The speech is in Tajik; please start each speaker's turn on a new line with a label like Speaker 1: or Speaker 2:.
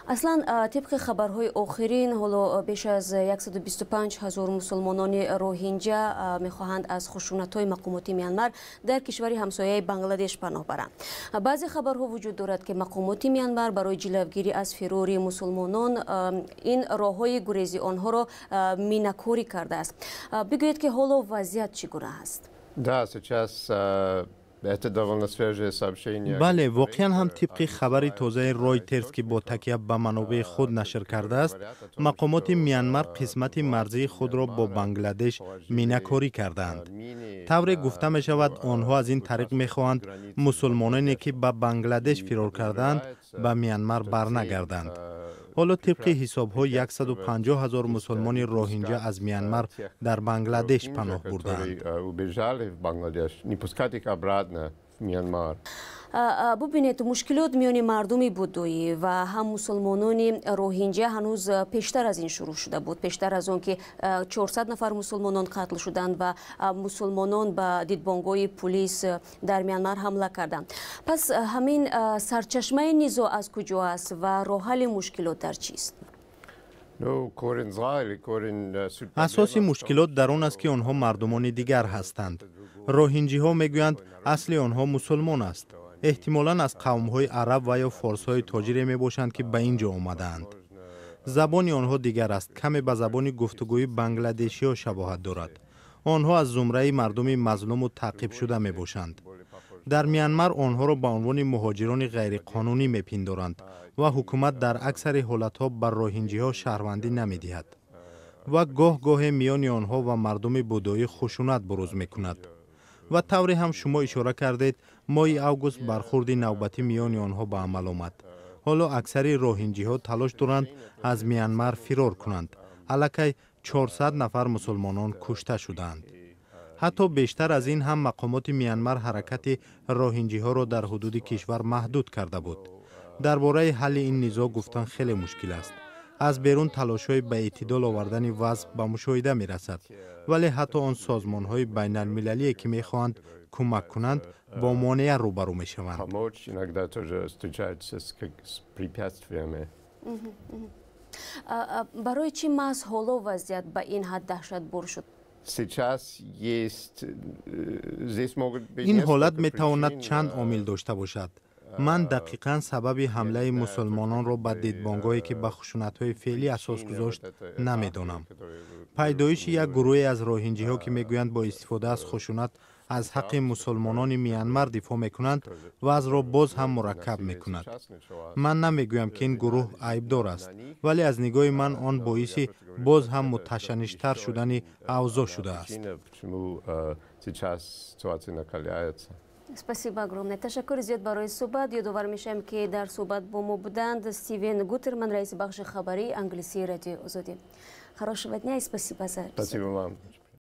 Speaker 1: Аслан, тибқи хабарҳои охирин, ҳоло беш аз 125 ҳазор мусулмонони роҳинҷа мехоҳанд аз хушунатҳои мақомоти Мянмар дар кишвари ҳамсояи Бангладеш паноҳ баранд. Баъзе хабарҳо вуҷуд дорад, ки мақомоти Мянмар барои ҷилавгирӣ аз фирори мусулмонон ин роҳҳои гурези онҳоро минакорӣ кардааст. Бигӯед, ки ҳоло вазъият чӣ гуна аст?
Speaker 2: Да, сейчас это довольно свежее сообщение.
Speaker 3: Бале, воқеан ҳам, тибқи хабари тозаи Ройтерс, ки бо такя ба манобеи худ нашр кардааст, мақомоти Мянмар қисмати марзии худро бо Бангладеш минакорӣ кардаанд. Тавре гуфта мешавад, онҳо аз ин тариқ мехоҳанд, мусулмононе, ки ба Бангладеш фирор кардаанд, ба Мянмар барнагарданд. Ҳоло тибқи ҳисобҳо 150 ҳазор мусулмони роҳинҷа аз Мянмар дар Бангладеш паноҳ бурдаанд.
Speaker 2: Убежали в Бангладеш, не пускать их обратно в Мьянмар.
Speaker 1: Бубинед, мушкилот миёни мардуми буддоӣ ва ҳам мусулмонони роҳинҷа ҳанӯз пештар аз ин шурӯъ шуда буд, пештар аз он ки 400 нафар мусулмонон қатл шуданд ва мусулмонон ба дидбонгоҳи пулис дар Мянмар ҳамла карданд. Пас ҳамин сарчашмаи низоъ аз куҷо аст ва роҳҳалли мушкилот дар чист?
Speaker 3: Асоси мушкилот дар он аст, ки онҳо мардумони дигар ҳастанд. Роҳинҷиҳо мегӯянд, асли онҳо мусулмон аст, эҳтимолан аз қавмҳои араб ва ё форсҳои тоҷире мебошанд, ки ба ин ҷо омадаанд. Забони онҳо дигар аст, каме ба забони гуфтугӯи бангладешиҳо шабоҳат дорад. Онҳо аз зумраи мардуми мазлуму таъқибшуда мебошанд. Дар Мянмар онҳоро ба унвони муҳоҷирони ғайриқонунӣ мепиндоранд ва ҳукумат дар аксари ҳолатҳо ба роҳинҷиҳо шаҳрвандӣ намедиҳад ва гоҳ гоҳе миёни онҳо ва мардуми буддоӣ хушунат бурӯз мекунад. Ва тавре ҳам шумо ишора кардед, моҳи август бархурди навбатӣ миёни онҳо ба амал омад. Ҳоло аксари роҳинҷиҳо талош доранд аз Мянмар фирор кунанд. Аллакай 400 нафар мусулмонон кушта шудаанд. Ҳатто бештар аз ин ҳам мақомоти Мянмар ҳаракати роҳинҷиҳоро дар ҳудуди кишвар маҳдуд карда буд. Дар бораи ҳалли ин низоъ гуфтан хеле мушкил аст. Аз берун талошҳои ба эътидол овардани вазъ ба мушоҳида мерасад, вале ҳатто он созмонҳои байналмилалие, ки мехоҳанд кӯмак кунанд, бо монеа рӯбарӯ мешаванд.
Speaker 2: Помочь, иногда тоже встречаются с препятствиями.
Speaker 1: Барои чӣ маҳз ҳоло вазъият ба ин ҳад даҳшатбор шуд?
Speaker 2: Сейчас есть, здесь могут быть
Speaker 3: Ин ҳолат метавонад чанд омил дошта бошад. Ман дақиқан сабаби ҳамлаи мусулмононро ба дидбонгоҳе, ки ба хушунатҳои феълӣ асос гузошт, намедонам. Пайдоиши як гурӯҳе аз роҳинҷиҳо, ки мегӯянд бо истифода аз хушунат аз ҳаққи мусулмонони Мянмар дифоъ мекунанд, вазъро боз ҳам мураккаб мекунад. Ман намегӯям, ки ин гурӯҳ айбдор аст, вале аз нигоҳи ман он боиси боз ҳам муташанниҷтар шудани авзоъ шудааст.
Speaker 2: Сейчас ситуация накаляется.
Speaker 1: Спасибо огромное. Ташаккури зиёд барои суҳбат. Ёдовар мешавем, ки дар суҳбат бо мо буданд Стивен Гутерман, раиси бахши хабарии англисии Радиои Озодӣ. Хорошего дня и спасибо за
Speaker 2: Спасибо вам.